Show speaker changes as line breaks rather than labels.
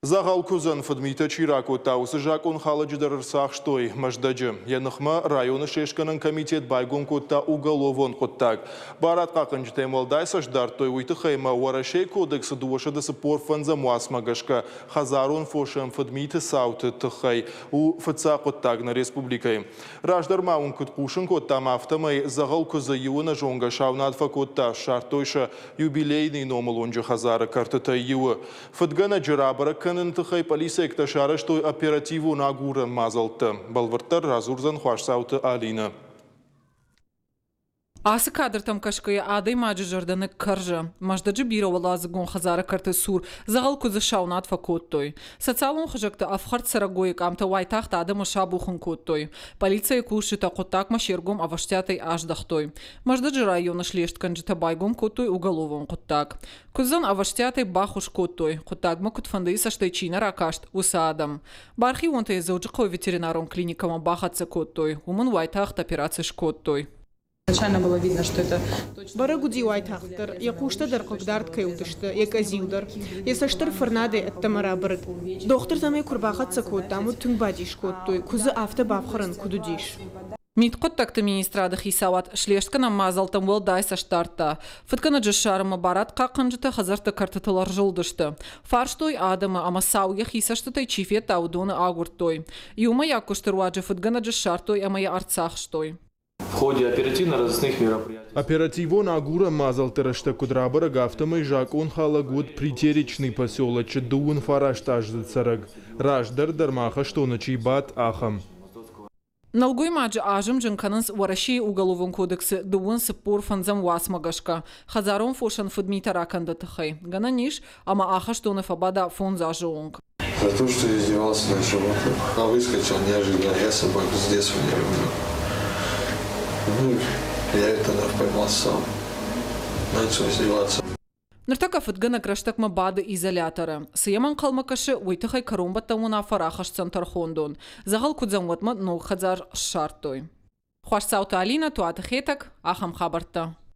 Дзӕгъӕл куыдзӕн фыдмитӕ чи ракодта, уыцы закъонхалӕджы дӕр ӕрцахстой Мӕздӕджы. Йӕ ныхмӕ районы слестгӕнӕн комитет байгом кодта уголовон хъуыддаг. Барадхъахъхъӕнджытӕм уӕлдай цӕст дардтой уый тыххӕй ӕмӕ Уӕрӕсейы кодексы 245-ӕм уацмӕ гӕсгӕ хӕдзарон фосӕн фыдмиты цауты тыххӕй у фыццаг хъуыддаг нӕ республикӕйы. Раздӕр ма уын куыд хъусын кодтам, афтӕмӕй дзӕгъӕл куыдзы иу ӕнӕзонгӕ саунад фӕкодта, ссардтой сӕ Юбилейный номыл уынджы хӕдзары кӕртытӕй иуы. Фыдгӕнӕджы рабӕрӕг кӕныны тыххӕй полицейӕгтӕ сарӕзтой оперативон агурӕн мадзӕлттӕ. Бӕлвырддӕр радзурдзӕн Хуасдзауты Алинӕ.
Ацы кадртӕм кӕсгӕйӕ адӕймаджы зӕрдӕ ныккӕрзы. Мӕздӕджы бирӕуӕладзыгон хӕдзары кӕрты цур дзӕгъӕл куыдзы саунад фӕкодтой. Социалон хызӕгты ӕфхӕрд цӕрӕгойы къамтӕ уайтагъд адӕмы сабухын кодтой. Полицӕйы кусджытӕ хъуыддагмӕ се ргом ӕвӕстиатӕй аздӕхтой. Мӕздӕджы районы слестгӕнджытӕ байгом кодтой уголовон хъуыддаг. Куыдзӕн ӕвӕстиатӕй баххуыс кодтой, хъуыддагмӕ куыдфӕндыйы цӕстӕй чи нӕ ракаст, уыцы адӕм. Бархионтӕ йӕ Дзӕуджыхъӕуы ветеринарон клиникӕмӕ бахӕццӕ кодтой, уым ын уайтагъд операци скодтой.
Бӕрӕг уыди уайтагъддӕр, йӕ хъустӕ дӕр хъыгдард кӕй уыдысты, йӕ къӕдзил дӕр. Йӕ цӕст дӕр фырнадӕй ӕддӕмӕ рабырыд. Дохтыртӕм ӕй куы рбахӕццӕ кодтам, уӕд тынг бадис кодтой, куыдзы афтӕ бафхӕрӕн куыд уыдис.
Мидхъуыддӕгты министрады хицауад слестгӕнӕн мадзӕлттӕм уӕлдай цӕст дардта. Фыдгӕнӕджы ссарынмӕ барадхъахъхъӕнджытӕ хӕдзӕртты кӕртытыл ӕрзылдысты. Фарстой адӕмы ӕмӕ сау йӕхи цӕстытӕй чи федта, уыдоны агуырдтой. Иумӕйаг куысты руаджы фыдгӕнӕджы ссардтой ӕмӕ йӕ ӕрцахстой.
В ходе оперативно-розыскных мероприятий
Оперативон агурӕн мадзӕлтты рӕстӕг куыд рабӕрӕг, афтӕмӕй закъонхалӕг уыд Притеречный поселочы 39 аздзыд цӕрӕг, раздӕр дӕр ма ахӕстоны чи бадт, ахӕм.
Нӕлгоймаджы азымджын кӕнынц Уӕрӕсейы Уголовон кодексы дыууын 45-ӕм уацмӕ гӕсгӕ хӕдзарон фосӕн фыдмитӕ ракӕнды тыххӕй. Гӕнӕн ис, ӕмӕ ахӕстоны фӕбада фондз азы онг.
За то, что издевался над животным. А выскочил неожиданно. Я собаку с детства не люблю. Ну, я это тогда поймал сам. Начал издеваться.
Ныртӕккӕ фыдгӕнӕг рӕстӕгмӕ бады изоляторы. Цы йӕм ӕнхъӕлмӕ кӕсы, уый тыххӕй кӕронбӕттӕн уынаффӕ рахӕсдзӕн тӕрхондон. Дзӕгъӕл куыдзӕн уӕдмӕ ног хӕдзар ссардтой. Хуасдзауты Алинӕ, Туаты Хетӕг, ахӕм хабӕрттӕ.